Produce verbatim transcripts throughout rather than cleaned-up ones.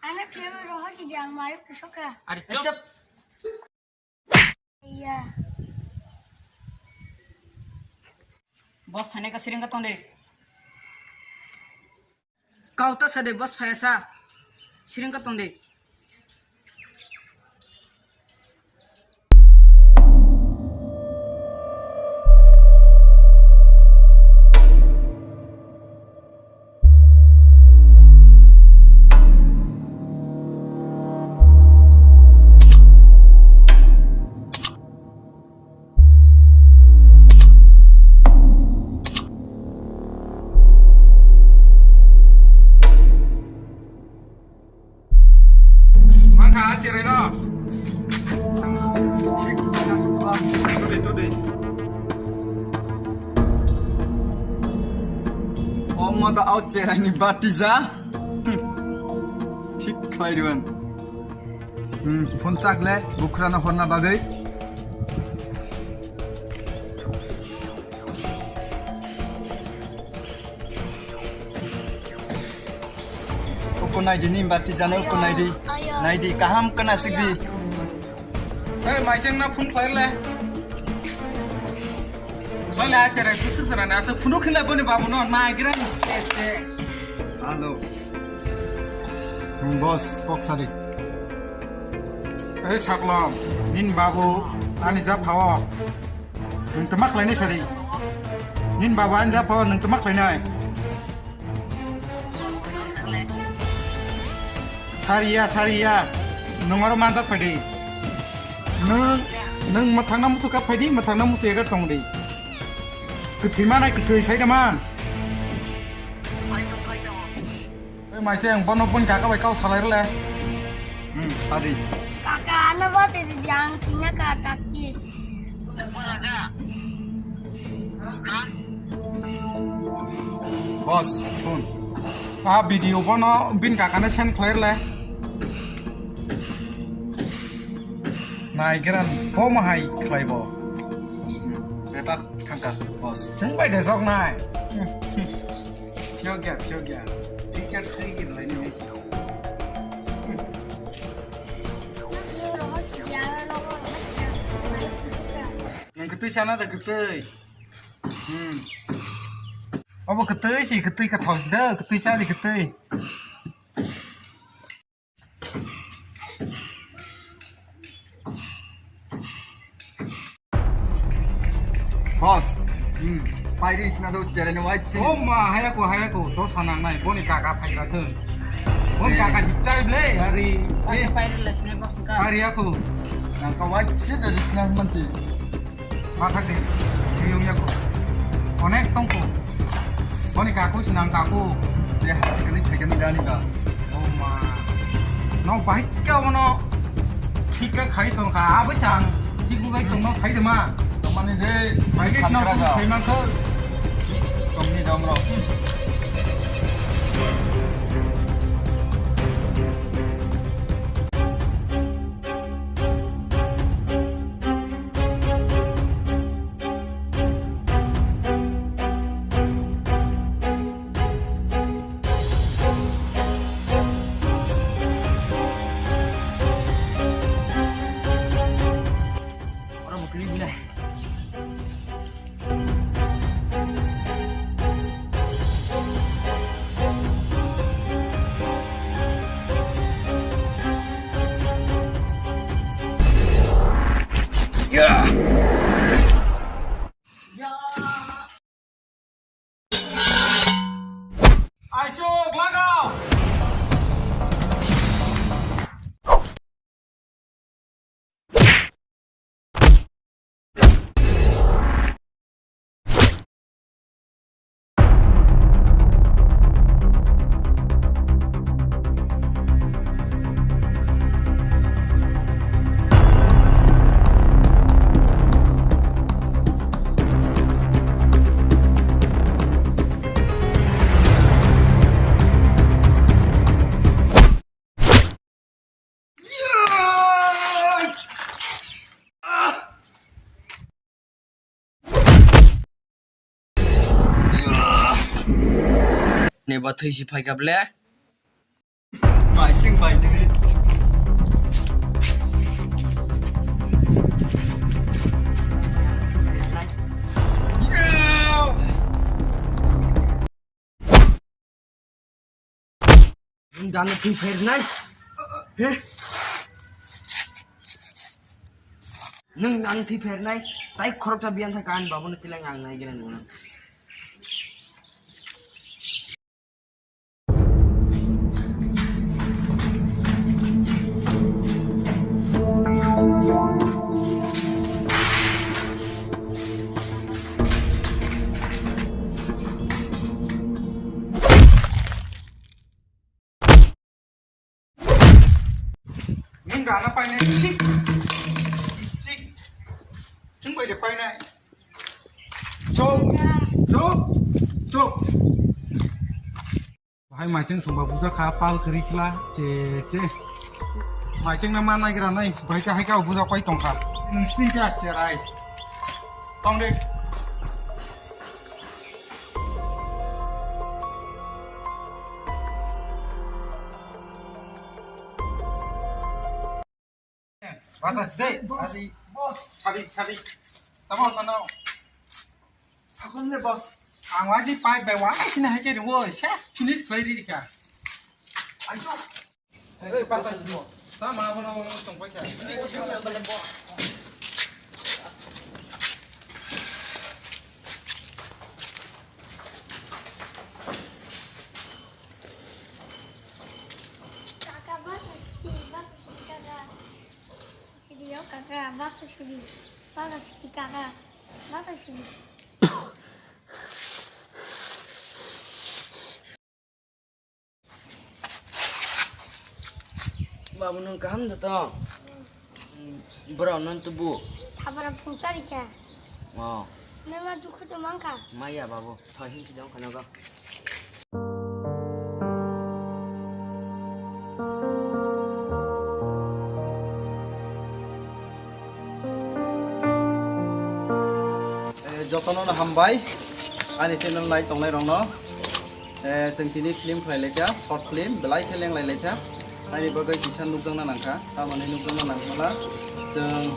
Ano tiang roho si diang mayo kesoka. Ari chop. Iya. Boss, thane ka siring ka tong de. Kau ta sa de, boss phaya sa. Siring ka tong de. Mangkha cherai no. Todi, todi. Omo da au cherai ni bati ja. Hmm. Thik khlai rwan. Hmm, phone chak le, bukhra no horna bagwi. Uko naidi ni bati jana uko naidi. Naidi kaham kana sikdi. Hey, maising na phone khlai le. Khlai le, achere, kusuk jana na, asa phone khlai boni babu no, na gira ni, che, che. Hello. Hmm, boss, kok sadi. Ei, Saklom, nin babu ani ja phao. Nwng tma khlainai sadi. Nin babu ani ja phao, nwng tma khlainai. Sariya, sariya. Nwng oro manjak phaidi. Nwng, nwng mwthangna muchuk ka phaidi, mwthangna muchuk ega tongdi. Kwthwi manai kwthwi sai da man. Oi, maise ang bono boni kaka bai kau salai rwle. Hmm, sadi. Kaka, ano bo se di ang thina ka kaki. Boss, phone. Ah, video bono bin kaka ne send khlai rwle. Nai geran bo mahai khlai bo. Beta thangka, boss. Chwng bai de jok nai. Phiyok ya, phiyok ya. Ticket khai gir lai ni. Nang kwtwi sana da kwtwi. Hmm. Obo kwtwi si, kwtwi ka thos da, kwtwi sa di kwtwi. Boss, hmm, pairi sina do chere no wai chi. Oh ma, hayako, hayako, to sanang nai, boni kaka phaira thung. Boni kaka si chai ble, hari, eh. Pairi la sina boss ka. Hari ako. Nang ka wai chi da sina manchi. Mathak di, yong yako. Onek tongko. Boni kaku sinang kaku. Ye, hasikani phaikani dani ba. Oh ma. No bahai tika mono. Tika khai tongka, abisang. Tiku gai tongno khai dema. Tomani de. Bahai ke sino khai mangko. Tongni domro. Ora bukri bilai. Aisuk lagao. Neba thwi si phaikha ble. Bai sing bai de. Nwng dano twi phairnai? He? Nwng dano twi phairnai? Tai khoroksa biyang thangkha ani babono tilang ang naigra nung. Nwng dano painai, chik, chik. Chwng bai de painai. Chop, chop, chop. Bahai maichwng songba bujakha, pal kwrwi khla, che, che. Maichwng no ma naigra nai, bahai khe hai khe bujak pai tongkha. Nwng sini khe cherai. Tong de. Basa side, boss, boss. Sadi, sadi. Tamo, tamo. Sakon le, boss. Ang waji pipe bai wa, sini hai ke ringo, ses finish khlai ri kha. Ayo. Hey, basa sini. Tamo, abono tong pai kha. Kaka, basa sidi, basa sidi, kaka. Sidi, o kaka, basa sidi, basa sidi, kaka, basa sidi. Babu, nwng kaham da tong? Borok nwng tubu? Tabra phungchari kha. Oh. Nwng a dukhu tong mang kha? Maya, babu. Thoi hinsi dong khana go. Eh, jotono no hambai, ani channel nai tongnai rokno. Eh, chwng tini film khlai laikha, short film, belai khe lenglai laikha. Ani bagwi kisa nukjakna nangkha, tamoni nukjakna nangmala. Chwng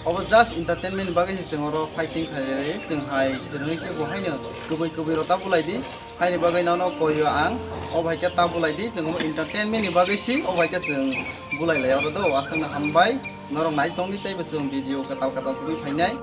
obo just entertainment ni bagwi se chwng oro fighting khlai lai, chwng hai swrwngwi khe bo haino kubui kubui rok ta bulai di. Haini bagwi nono koyo ang, o bai khe ta bulai di, chwng omo entertainment ni bagwi si, o bai khe chwng bulai lai oro do, aswkno hambai, norok nai tongdi teibo chwng video kwtal kwtal tubui phainai.